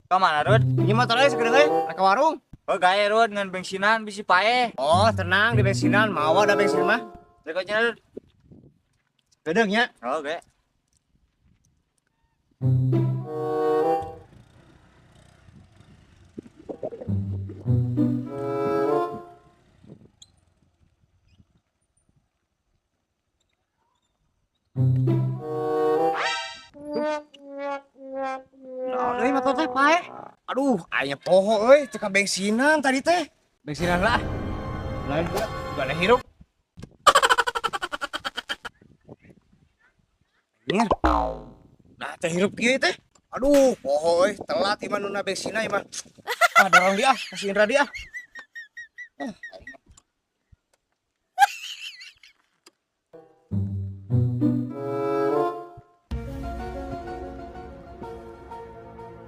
Ka mana, Rud? Ini motor euy sakedeung euy, rek ka warung. Oh, gae, Rud, ngan bensinan bisi paeh. Oh, tenang, di bensinan, mawa da bensin mah. Rek nya, Rud. Sakedeung nya. Oh, gae. Naon euy motor teh paeh? Aduh, aya poho euy, teu ka bensinan tadi teh. Bensinan lah. Lain gua, gua hirup. Anjir. Nah, teh hirup kieu teh. Aduh, poho euy, telat ieu mah nuna bensinna ieu mah. Ah, dorong dia, kasih Indra dia.